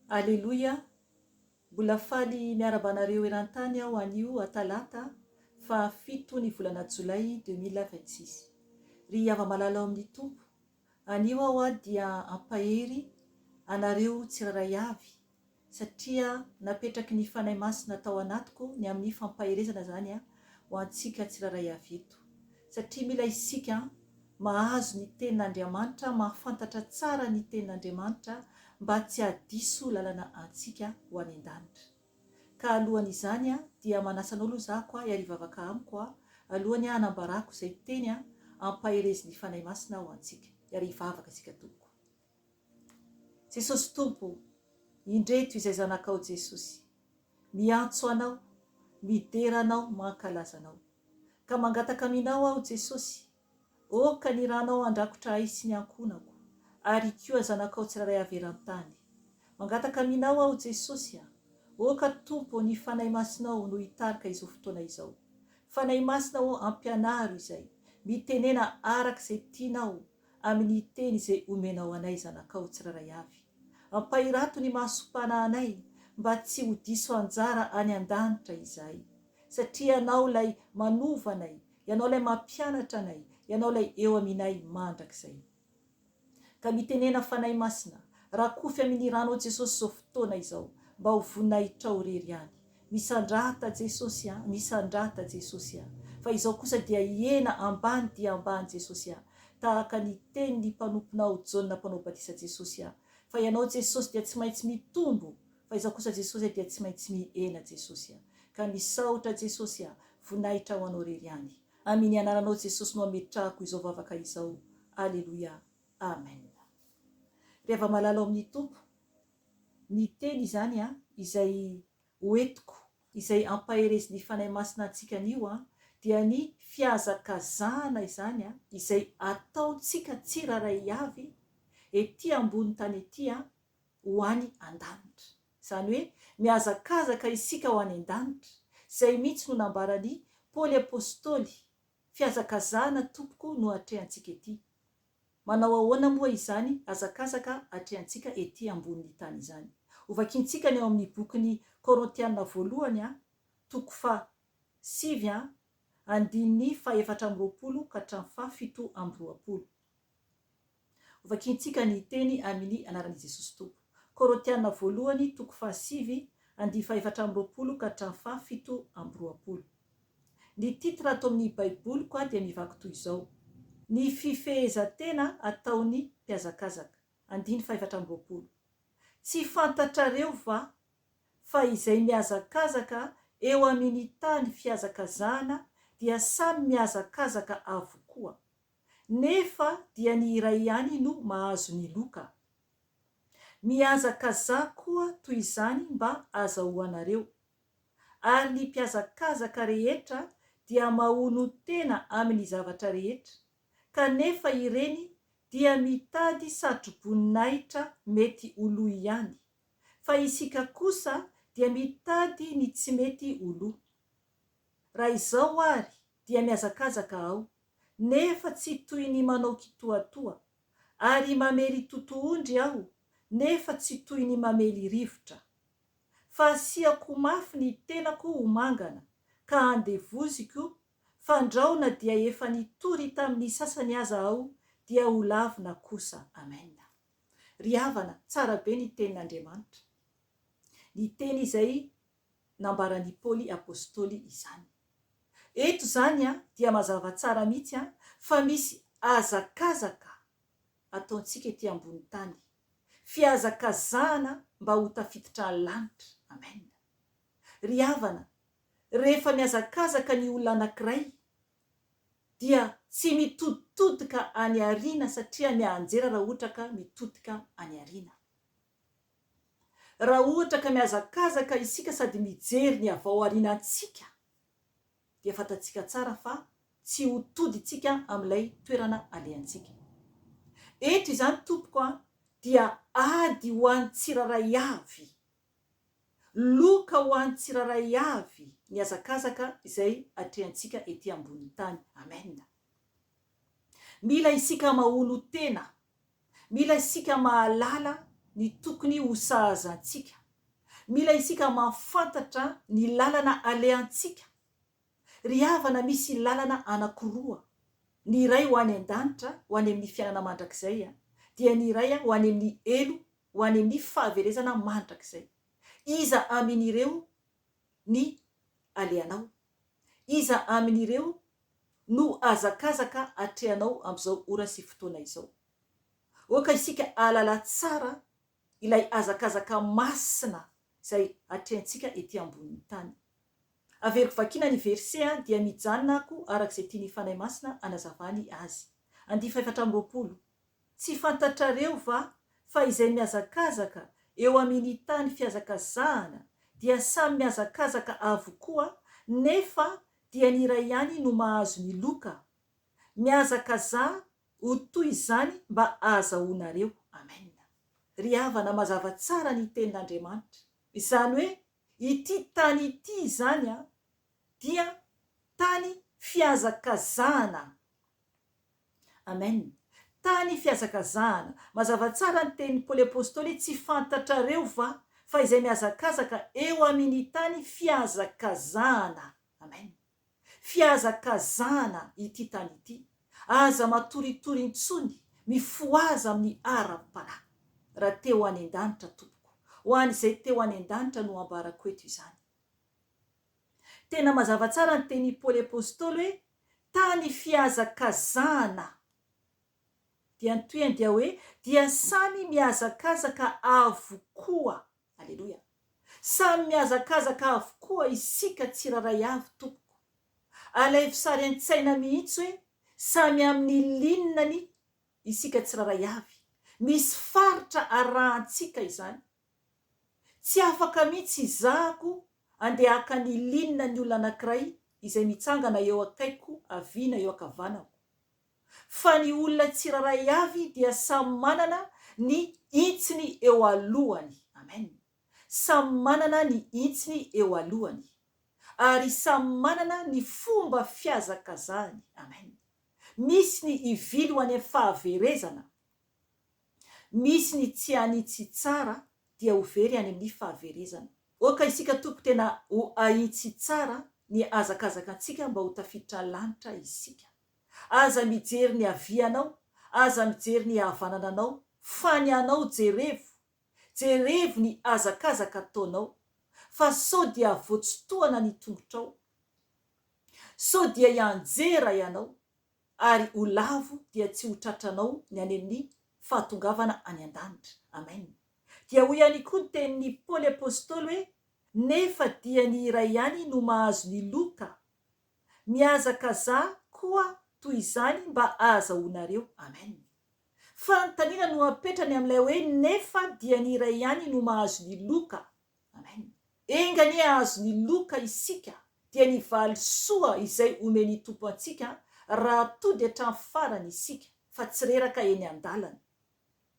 Aleloia! Mbola faly miaraba anareo eran-tany aho anio talata faha fito ny volana jolay 2026. Ry hava-malala ao amin'ny Tompo, anio aho dia hampahery anareo tsirairay avy satria napetraky ny Fanahy Masina tao anatiko ny amin'ny fampaherezana izany ho antsika tsirairay avy eto. Satria mila isika mahazo ny Tenin'Andriamanitra, mahafantatra tsara ny Tenin'Andriamanitra mba tsy hahadiso lalana antsika ho any an-danitra. Ka alohan'izany dia manasa anao aloha za ko hiarivavaka amiko alohan'ny hanambarako izay teny ampaherezin'ny Fanahy Masina ho antsika. Hiarivavaka isika tompoko. Jesosy Tompo, indreto izay zanakao Jesosy, miantso Anao, midera Anao, mankalaza Anao. Ka mangataka Aminao aho Jesosy, oka ny ranao handrakotra ahy sy ny ankohonako, ary koa zanakao tsirairay avy eran-tany. Mangataka Aminao aho Jesosy a, oka Tompo ny Fanahy Masinao no hitarika izao fotoana izao. Fanahy Masina ô ampianaro izay, mitenena araka izay tianao amin' ny teny izay omenao anay zanakao tsirairay avy. Ampahirato ny masom-panahinay mba tsy ho diso anjara any an-danitra izahay. Satria Ianao ilay manova anay, Ianao ilay mampianatra anay, Ianao ilay eo aminay mandrakizay. Ka mitenena Fanahy Masina, rakofy amin' ny ranao Jesosy izao fotoana izao mba ho voninahitrao irery ihany. Misandrata Jesosy a, misandrata Jesosy a. Fa izao kosa dia hihena ambany dia ambany Jesosy a, tahaka ny tenin'ny mpanomponao Jaona mpanao batisa Jesosy a. Fa Ianao Jesosy dia tsy maintsy mitombo, fa izaho kosa Jesosy a dia tsy maintsy mihena Jesosy a. Ka misaotra Jesosy a, voninahitra ho Anao irery ihany. Aminy anaranao Jesosy no ametrahako izao vavaka izao. Aleloia. Amen. Ry hava-malala ao amin'ny Tompo, Ny teny izany an, izay hoentiko, izay ampaherezin'ny Fanahy Masina antsika anio an, dia ny fihazakazahana izany an, izay ataontsika tsirairay avy ety ambony tany ety an, ho any an-danitra. Izany hoe mihazakazaka isika ho any an-danitra. Izay mihitsy no nambaran'i Paoly Apostoly, fihazakazahana tompoko no atrehantsika ety. Manao ahoana moa izany hazakazaka atrehantsika ety ambonin'ny tany izany? Hovakintsika ny ao amin'ny bokin'ny Korintiana voalohany a, toko faha sivy a, andininy faha 24 ka hatramin'ny faha 27. Hovakintsika ny teny amin'ny anaran'i Jesosy Tompo. Korintiana voalohany toko faha sivy, andininy faha 24 ka hatramin'ny faha 27. Ny titre ato amin'ny baiboliko dia mivaky toy izao, Ny fifehezan-tena ataon'ny mpihazakazaka. Andiny faha-24. Tsy fantatrareo va fa izay mihazakazaka eo amin'ny tany fihazakazahana dia samy mihazakazaka avokoa, nefa dia ny iray ihany no mahazo ny loka? Mihazakazaha koa toy izany mba hazahoanareo. Ary ny mpihazakazaka rehetra dia mahonon-tena amin' ny zavatra rehetra, kanefa ireny dia mitady satroboninahitra mety ho lo ihany, fa isika kosa dia mitady ny tsy mety ho lo. Raha izao àry dia mihazakazaka aho, nefa tsy toy ny manao kitoatoa, ary mamely totohondry aho, nefa tsy toy ny mamely rivotra. Fa asiako mafy ny tenako ho mangana, ka andevoziko, fandrao na dia efa nitory tamin'ny sasany aza aho, dia ho lavina kosa. Amen. Ry havana, tsara be ny tenin'Andriamanitra. Ny teny izay nambaran'i Paoly Apostoly izany. Eto izany dia mazava tsara mihitsy fa misy hazakazaka ataontsika ety ambony tany. Fihazakazahana mba ho tafiditra lanitra. Amen. Ry havana, rehefa mihazakazaka ny olona anankiray dia tsy mitoditodika any aoriana satria mianjera raha ohatra ka mitodika any aoriana. Raha ohatra ka mihazakazaka isika sady mijery ny avy ao aorianantsika dia fantatsika tsara fa tsy ho tody tsika amin'ilay toerana alehantsika. Eto izany tompoko a dia ady ho an'ny tsirairay avy, loka ho an'ny tsirairay avy ny hazakazaka izay atrehantsika ety ambonin'ny tany. Amen. Mila isika mahono tena, mila isika mahalala ny tokony ho sahaza antsika. Mila isika mahafantatra ny lalana alehantsika. Ry havana misy lalana anankiroa, ny iray ho any an-danitra, ho any amin'ny fiainana mandrakizay, dia ny iray ho any amin'ny helo, ho any amin'ny fahaverezana mandrakizay. Iza amin'ireo ny alehanao? Iza amin'ireo no hazakazaka atrehanao amin'izao ora sy fotoana izao? Aoka isika hahalala tsara ilay hazakazaka masina izay atrehantsika ety ambonin'ny tany. Averiko vakiana ny verset dia mijanona ako araka izay tian'ny Fanahy Masina hanazavany azy. Andihy faha-24. Tsy fantatrareo va fa izay mihazakazaka eo amin ny tany fihazakazahana dia samy mihazakazaka avokoa nefa dia ny iray ihany no mahazo ny loka? Mihazakazaha ho toy izany mba ahazahoanareo. Amen. Ry havana mazava tsara ny tenin'Andriamanitra. Izany hoe ity tany ity izany dia tany fihazakazahana. Amen. Tany fihazakazahana. Mazava tsara ny tenin'i Paoly Apostoly hoe tsy fantatrareo va fa izay mihazakazaka eo amin ny tany fihazakazahana. Amen. Fihazakazahana ity tany ity. Aza matoritory intsony, mifohaza amin'ny ara-panahy. Raha te ho any an-danitra tompoko. Ho an'izay te ho any an-danitra no ambarako eto izany. Tena mazava tsara ny tenin'i Paoly Apostoly hoe tany fihazakazahana. Dia ny tohiny dia hoe dia samy mihazakazaka avokoa. Aleloia. Samy mihazakazaka avokoa isika tsirairay avy tompoko. Alaivo sary an-tsaina mihitsy hoe samy amin'ny ligne-ny isika tsirairay avy. Misy faritra arahantsika izany. Tsy afaka mihitsy izahako andeha haka ny ligne ny olona anankiray izay mitsangana eo akaikiko havia na eo ankavanako. Fa ny olona tsirairay avy dia samy manana ny hitsiny eo alohany. Amen. Samy manana ny hitsiny eo alohany. Ary samy manana ny fomba fihazakazahany. Amen. Misy ny hivily ho any amin'ny fahaverezana. Misy ny tsy hanitsy tsara dia ho very any amin'ny fahaverezana. Aoka isika Tompo tena ho ahitsy tsara ny hazakazaka antsika mba ho tafiditra lanitra isika. Aza mijery ny havianao, aza mijery ny havanana anao, fa ny anao jerevo, jerevo ny hazakazaka ataonao, fa sao dia voatsotohana ny tongotrao, sao dia hianjera ianao, ary ho lavo dia tsy ho tratranao ny any amin'ny fahatongavana any an-danitra. Amen. Dia hoy ihany koa ny tenin'i Paoly Apostoly hoe, Nefa dia ny iray ihany no mahazo ny loka. Mihazakazaha koa toy izany mba ahazahoanareo. Amen. Fanontaniana no apetrany amin'ilay hoe nefa dia ny iray ihany no mahazo ny loka. Amen. Enga anie hahazo ny loka isika dia ny valisoa izay omen'i Tompo antsika raha tody hatramin'ny farany isika fa tsy reraka eny an-dalana.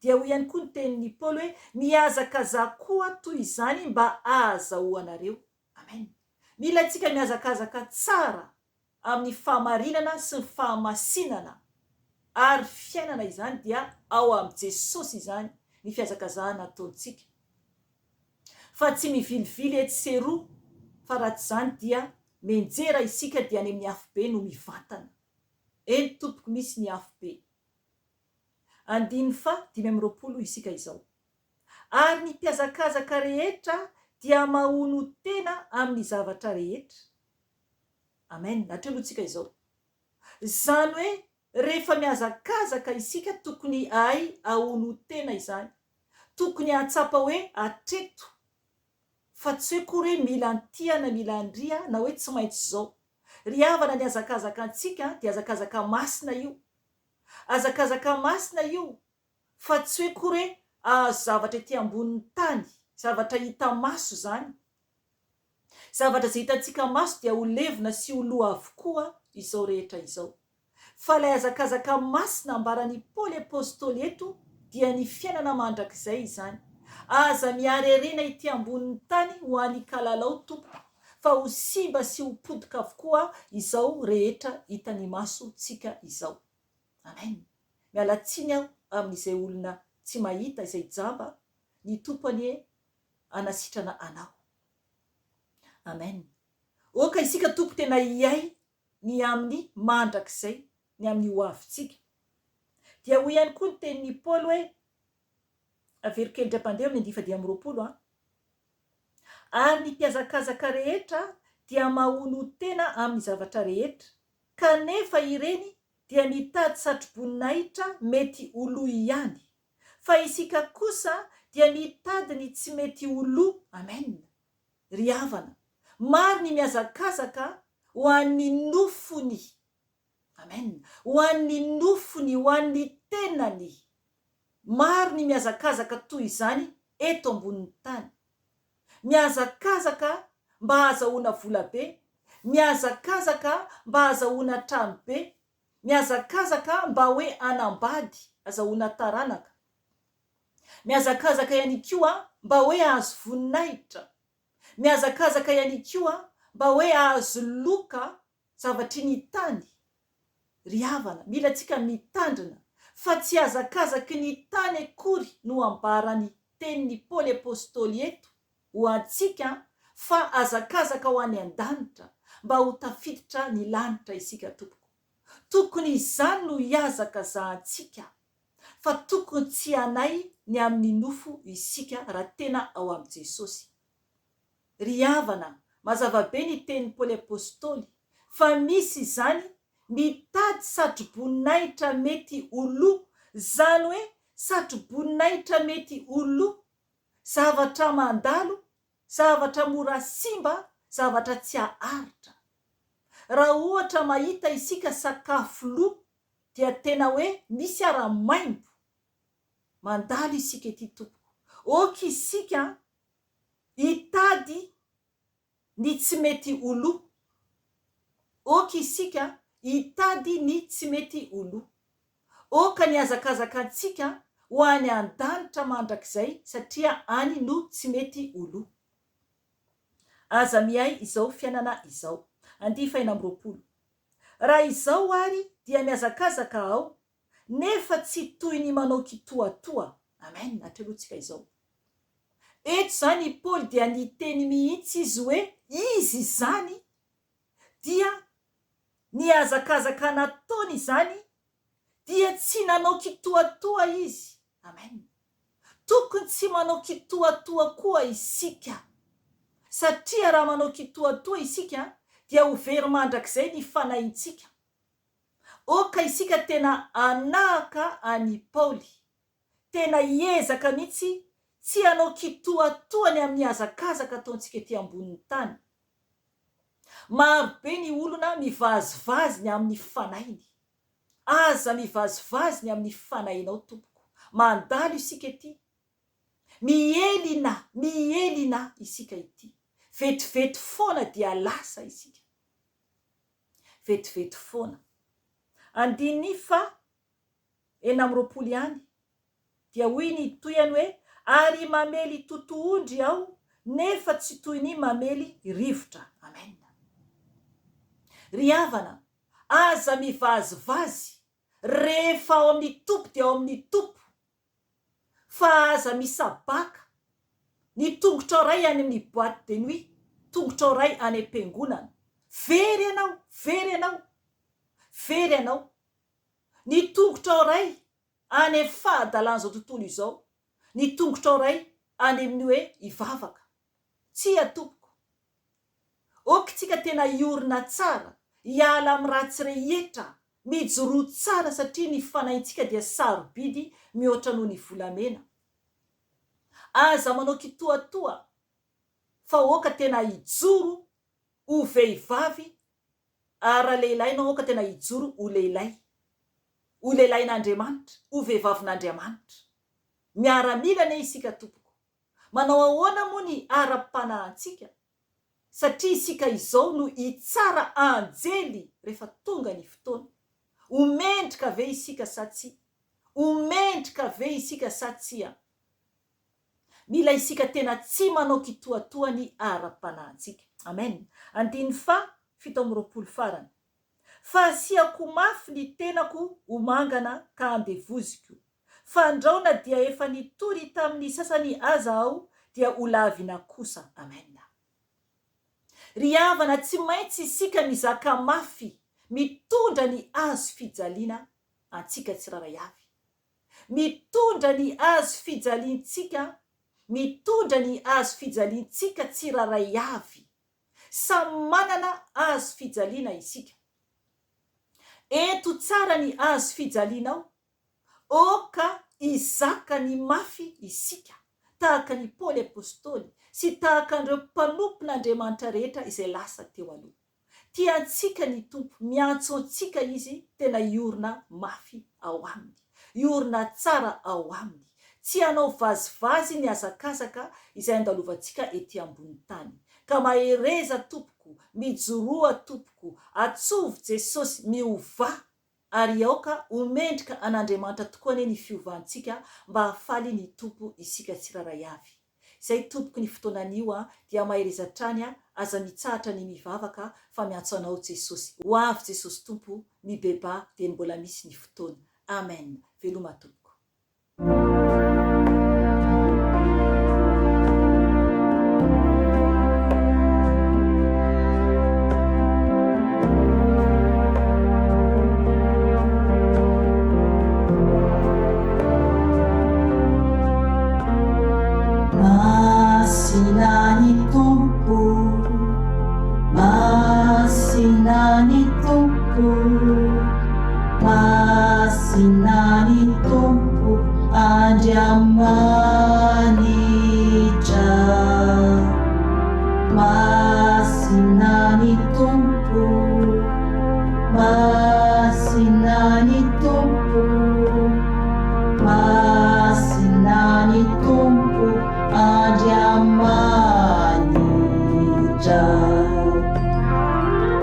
Dia hoy ihany koa ny tenin'i Paoly hoe mihazakazaha koa toy izany mba hahazahoanareo. Amen. Mila antsika mihazakazaka tsara amin'ny fahamarinana sy ny fahamasinana ary fiainana izany dia ao amin'i Jesosy izany ny fihazakazahana ataontsika fa tsy mivilivily etsy sy eroa fa raha tsy izany dia menjera isika dia any amin'ny afobe no mivantana. Eny tompoko misy ny afobe. Andininy faha 25 isika izao. Ary ny mpihazakazaka rehetra dia mahono tena amin'ny zavatra rehetra. Amen. Hatreo aloha tsika izao. Izany hoe rehefa mihazakazaka isika tokony hahay hahono tena izany. Tokony hahatsapa hoe hatreto. Fa tsy hoe kory hoe mila an'ity na mila an'ry na hoe tsy maintsy izao. Ry havana ny hazakazaka antsika dia hazakazaka masina io. Hazakazaka masina io fa tsy hoe kory hoe hahazo zavatra ety ambonin'ny tany, zavatra hita maso izany. Zavatra izay hitantsika maso dia ho levona sy ho lo avokoa izao rehetra izao. Fa ilay hazakazaka masina ambaran'i Paoly Apostoly eto dia ny fiainana mandrakizay izany. Aza miharerena ety ambonin'ny tany ho any kalalao tompoko fa ho simba sy ho potika avokoa izao rehetra hitan'ny masontsika izao. Amen. Miala tsiny aho amin'izay olona tsy mahita, izay jamba. Ny Tompo anie hanasitrana anao. Amen. Oka isika Tompo tena hihay ny amin'ny mandrakizay, ny amin'ny ho avintsika. Dia hoy ihany koa ny tenin'i Paoly hoe, averiko kely indray mpandeha amin'ny andiany fahadimy amby 20 an, Ary ny mpihazakazaka rehetra dia mahono-tena amin'ny zavatra rehetra, kanefa ireny dia mitady satroboninahitra mety ho lo ihany, fa isika kosa dia mitady ny tsy mety ho lo. Amen. Ry havana, maro ny mihazakazaka ho an'ny nofony. Amen. Ho an'ny nofony, ho an'ny tenany. Maro ny mihazakazaka toy izany eto ambonin'ny tany. Mihazakazaka mba hahazahoana vola be, mihazakazaka mba hahazahoana trano be, mihazakazaka mba hoe hanambady, hazahoana taranaka. Mihazakazaka ihany koa mba hoe hahazo voninahitra. Mihazakazaka ihany koa mba hoe hahazo loka zavatry ny tany. Ry havana, mila antsika mitandrina fa tsy hazakazaky ny tany akory no ambaran'ny tenin'i Paoly Apostoly eto ho antsika fa hazakazaka ho any an-danitra mba ho tafiditra ny lanitra isika tompoko. Tokony izany no hihazakazahantsika fa tokony tsy hanahy ny amin'ny nofo isika raha tena ao amin'i Jesosy. Ry havana, mazava be ny tenin'i Paoly Apostoly fa misy izany mitady satroboninahitra mety ho lo, zany hoe satroboninahitra mety ho lo, zavatra mandalo, zavatra mora simba, zavatra tsy haharitra. Raha ohatra mahita isika sakafo lo dia tena hoe misy ara maimbo. Mandalo isika ity tompoko. Ok isika hitady ny tsy mety ho lo. Ok isika hitady ny tsy mety ho lo. Ok ny hazakazaka antsika ho any an-danitra mandrakizay satria any no tsy mety ho lo. Aza mihay izao fiainana izao. Andihy faha 26. Raha izao ary dia mihazakazaka aho nefa tsy toy ny manao kitoatoa. Amen, hatreo aloha tsika izao. Eto izany i Paoly dia niteny mihitsy izy hoe izy izany dia ny hazakazaka nataony izany dia tsy nanao kitoatoa izy. Amen. Tokony tsy manao kitoatoa koa isika. Satria raha manao kitoatoa isika dia ho very mandrakizay ny fanahintsika. Oka isika tena hanahaka an'i Paoly. Tena hiezaka mihitsy tsy hanao kitoatoa ny amin'ny hazakazaka ataontsika ety ambonin'ny tany. Maro be ny olona mivazivazy ny amin'ny fanahiny. Aza mivazivazy ny amin'ny fanahinao tompoko. Mandalo isika ety. Mihelina, mihelina isika ity. Vetivety foana dia lasa isika. Vetivety foana. Andininy faha 26 ihany, dia hoy ny tohiny hoe, Ary mamely totohondry aho, nefa tsy toy ny mamely rivotra. Amen. Ry havana, aza mivazivazy, rehefa ao amin'ny Tompo dia ao amin'ny Tompo, fa aza misabaka, ny tongotrao iray any amin'ny boite de nuit, tongotrao iray any am-piangonana. Very ianao, very ianao, very ianao. Ny tongotrao iray any amin'ny fahadalan'izao tontolo izao, ny tongotrao iray any amin'ny hoe hivavaka. Tsia tompoko. Ok tsika tena hiorina tsara, hiala amin'ny ratsy rehetra, mijoroa tsara satria ny fanahintsika dia sarobidy mihoatra noho ny volamena. Aza manao kitoatoa fa oka tena hijoro ho vehivavy ary raha lehilahy ianao aoka tena hijoro ho lehilahy, ho lehilahin'Andriamanitra, ho vehivavin'Andriamanitra. Miaramila anie isika tompoko. Manao ahoana moa ny ara-panahintsika? Satria isika izao no hitsara anjely rehefa tonga ny fotoana. Ho mendrika ve isika sa tsia? Ho mendrika ve isika sa tsia? Mila isika tena tsy manao kitoatoa ny ara-panahintsika. Amen. Andininy faha 27 farany. Fa asiako mafy ny tenako ho mangana ka andevoziko. Fandrao na dia efa nitory tamin'ny sasany aza aho dia ho lavina kosa. Amen. Ry havana tsy maintsy isika mizaka mafy mitondra ny hazo fijaliana antsika tsirairay avy. Mitondra ny hazo fijaliantsika, mitondra ny hazo fijaliantsika tsirairay avy. Samy manana hazo fijaliana isika. Ento tsara ny hazo fijalianao, Aoka hizaka ny mafy isika, tahaka an'i Paoly Apostoly sy tahaka an'ireo mpanompon'Andriamanitra rehetra izay lasa teo aloha. Tia antsika ny Tompo, miantso antsika Izy tena hiorina mafy ao Aminy, hiorina tsara ao Aminy, tsy hanao vazivazy ny hazakazaka izay andalovantsika ety ambony tany. Ka mahereza tompoko, mijoroa tompoko, atsovy Jesosy, miovà Ary aoka ho mendrika an'Andriamanitra tokoa anie ny fiovantsika mba hahafaly ny Tompo isika tsirairay avy. Izay tompoko ny fotoana anio a, dia mahereza hatrany a, aza mitsahatra ny mivavaka fa miantso anao Jesosy. Ho avy Jesosy Tompo, mibebaha dieny mbola misy ny fotoana. Amen. Veloma tompoko. Masina ny Tompo, Masina ny Tompo, Masina ny Tompo Andriamanitra. Masina ny Tompo, Masina ny Tompo, Masina ny Tompo Andriamanitra.